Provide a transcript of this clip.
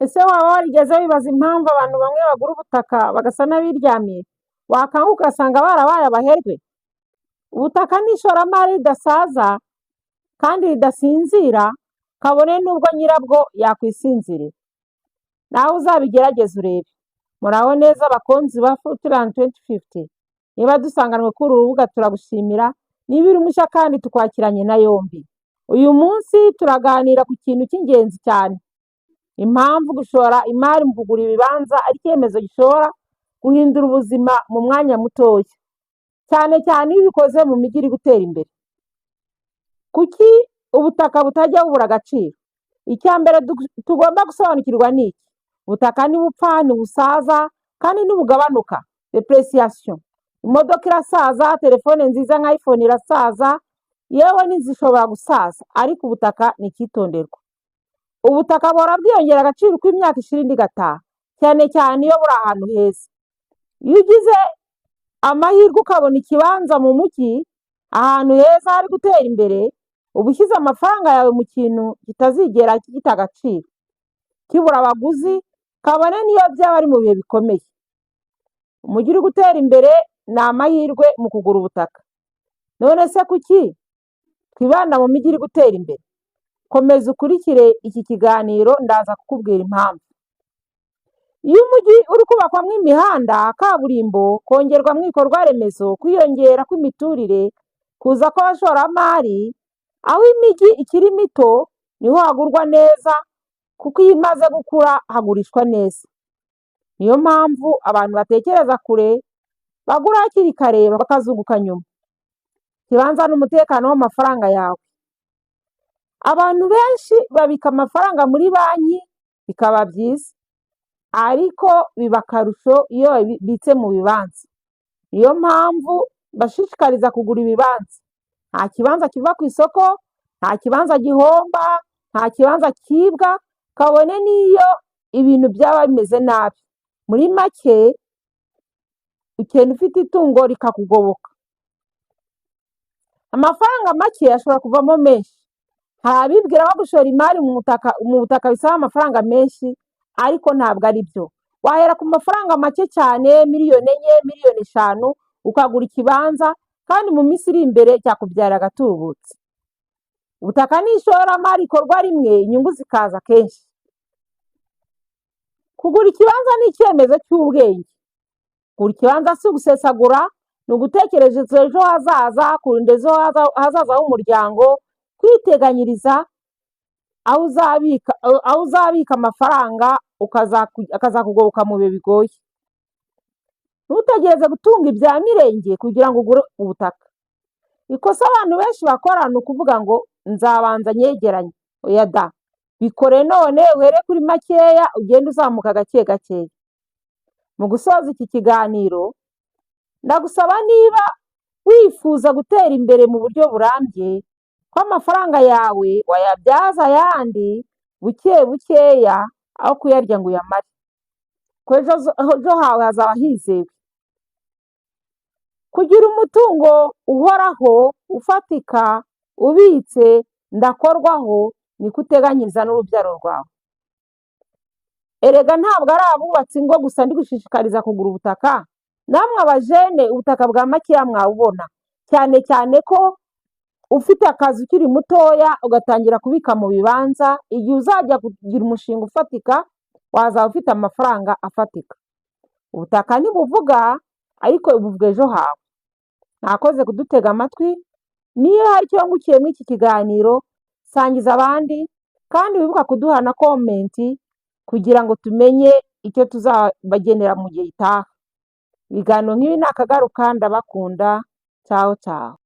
Ese waba warigeze wibaza impamvu abantu bamwe bagura ubutaka bagasa n'abiryamiye, wakanguka ugasanga barabaye abaherwe? Ubutaka ni ishoramari ridasaza kandi ridasinzira, kabone n'ubwo nyirabwo yakwisinzirira. Nawe uzabigerageze urebe. Muraho neza abakunzi ba Fruitland 2050. Niba dusanganwe kuri uru rubuga turagushimira, niba uri mushya kandi tukwakiranye na yombi. Uyu munsi turaganira ku kintu cy'ingenzi cyane. Impamvu gushora imari mu kugura ibibanza ari icyemezo gishobora guhindura ubuzima mu mwanya mutoya. Cyane cyane iyo ubikoze mu mijyi iri gutera imbere. Kuki ubutaka butajya bubura agaciro? Icya mbere tugomba gusobanukirwa ni iki: ubutaka ntibupfa, ntibusaza kandi ntibugabanuka. Depreciation. Imodoka irasaza, telefone nziza nka iPhone irasaza, yewe n'inzu ishobora gusaza, ariko ubutaka ni icyitonderwa. Ubutaka buhora bwiyongera agaciro uko imyaka ishira indi igataha, cyane cyane iyo buri ahantu heza. Iyo ugize amahirwe ukabona ikibanza mu mujyi, ahantu heza hari gutera imbere, uba ushyize amafaranga yawe mu kintu kitazigera gita agaciro, kibura abaguzi, kabone n'iyo byaba ari mu bihe bikomeye. Umujyi uri gutera imbere ni amahirwe mu kugura ubutaka. None se kuki twibanda mu mijyi iri gutera imbere? Komeza ukurikire iki kiganiro, ndaza kukubwira impamvu. Iyo umujyi uri kubakwamo imihanda, kaburimbo, kongerwamo ibikorwa remezo, kwiyongera kw'imiturire, kuza kw'abashoramari, aho imijyi ikiri mito niho hagurwa neza kuko iyo imaze gukura hagurishwa neza. Niyo mpamvu abantu batekereza kure bagura hakiri kare bakazunguka nyuma. Ikibanza ni umutekano w'amafaranga yawe. Abantu benshi babika amafaranga muri banki bikaba byiza, ariko biba akarusho iyo babitse mu bibanza. Niyo mpamvu mbashishikariza kugura ibibanza. Nta kibanza kiva ku isoko, nta kibanza gihomba, nta kibanza cyibwa, kabone n'iyo ibintu byaba bimeze nabi. Muri make ugenda ufite itungo rikakugoboka. Amafaranga make ashobora kuvamo menshi. Hari abibwira ko gushora imari mu butaka bisaba amafaranga menshi, ariko ntabwo ari byo. Wahera ku mafaranga make cyane, miliyoni 4, miliyoni 5, ukagura ikibanza kandi mu minsi iri imbere cyakubyarira agatubutse. Ubutaka ni ishoramari rikorwa rimwe, inyungu zikaza kenshi. Kugura ikibanza ni icyemezo cy'ubwenge. Kugura ikibanza si ugusesagura, ni ugutekereza ejo hazaza, kurinda ejo hazaza h'umuryango, kwiteganyiriza aho uzabika amafaranga akazakugoboka mu bihe bigoye. Ntutegereze gutunga ibya mirenge kugira ngo ugure ubutaka. Ikosa abantu benshi bakora ni ukuvuga ngo nzabanza nyegeranye. Oya da, bikore none, uhere kuri makeya ugende uzamuka gake gakeya. Mu gusoza iki kiganiro, ndagusaba, niba wifuza gutera imbere mu buryo burambye, ko amafaranga yawe wayabyaza ayandi buke bukeya aho kuyarya ngo uyamare, ko ejo hawe hazaba hizewe. Kugira umutungo uhoraho, ufatika, ubitse, ndakorwaho, niko uteganyiriza n'urubyaro rwawe. Erega ntabwo ari abubatse ingo gusa ndi gushishikariza kugura ubutaka, namwe abajene ubutaka bwa makeya mwabubona, cyane cyane ko ufite akazi ukiri mutoya ugatangira kubika mu bibanza, igihe uzajya kugira umushinga ufatika wazaba ufite amafaranga afatika. Ubutaka ntibuvuga, ariko buvuga ejo hawe. Mwakoze kudutega amatwi. Niba hari icyo wungukiye muri iki kiganiro, sangiza abandi, kandi wibuka kuduha na comment kugira ngo tumenye icyo tuzabagenera mu gihe gitaha. Ibiganiro nk'ibi ni akagaruka, ndabakunda. Ciao ciao.